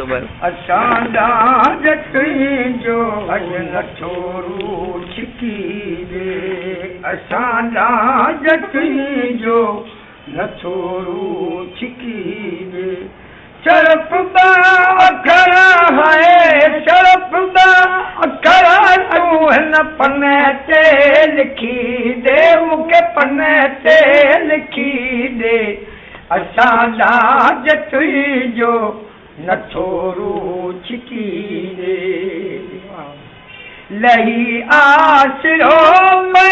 برابر. اسان ڏانهن جتوئي جو اڄ نٿو روح ڇڪي ڏي، اسان ڏانهن جتوئي جو نٿو روح ڇڪي ڏي. چرپ ٻه اکر هاء، چرپ ٻه اکر تون هن پني تي لکي ڏي، مون کي پني تي لکي ڏي. اسان ڏانهن جتوئي جو نٿو روح ڇڪي ڏي. لهي آسرو ۾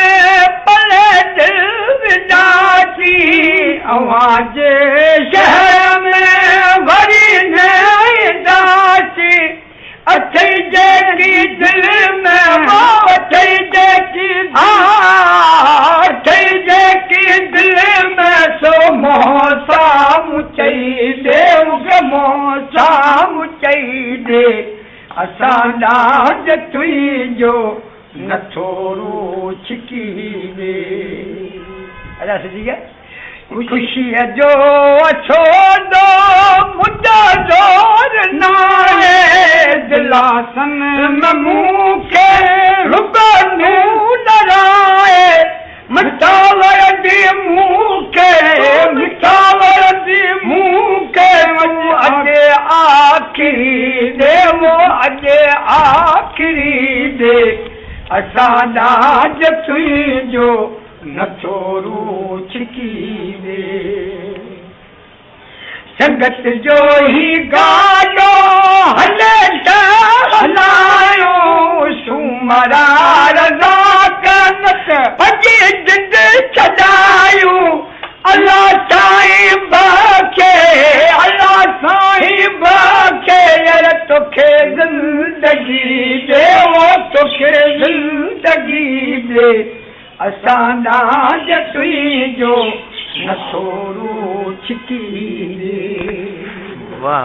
پل دل وڌاسي، اوهان جي شهر ۾ وري نه اينداسي. اٿئي جيڪي دل ۾ اٿئي جيڪي، اٿئي جيڪي دل ۾ سو منهن سامهون چئي ڏي، مون کي منهن سامهون چئي ڏي. اسان ڏانهن جتوئي جو نٿو روح ڇڪي ڏي. ادا سڌي گيا. خوشيء جو اڇو منهنجو زور ناهي، دلاسن ۾ مون کي رڳو نور آهي. مٺا وردي مون کي، مٺا وردي مون کي تون اڄ آخري ڏي، مون اڄ آخري ڏي. اسان ڏانهن جتوئي جو نٿو روح ڇڪي ڏي. سنگت جو هي گاڏو هلي ته هلايو، سومرا رضا ڪنت پنهنجي جند ڇڏايون. الله سائين بخشي، الله سائين بخشي يار توکي زندگي ڏي، توکي زندگي ڏي. اسان ڏانهن جتوئي جو نٿو روح ڇڪي ڏي.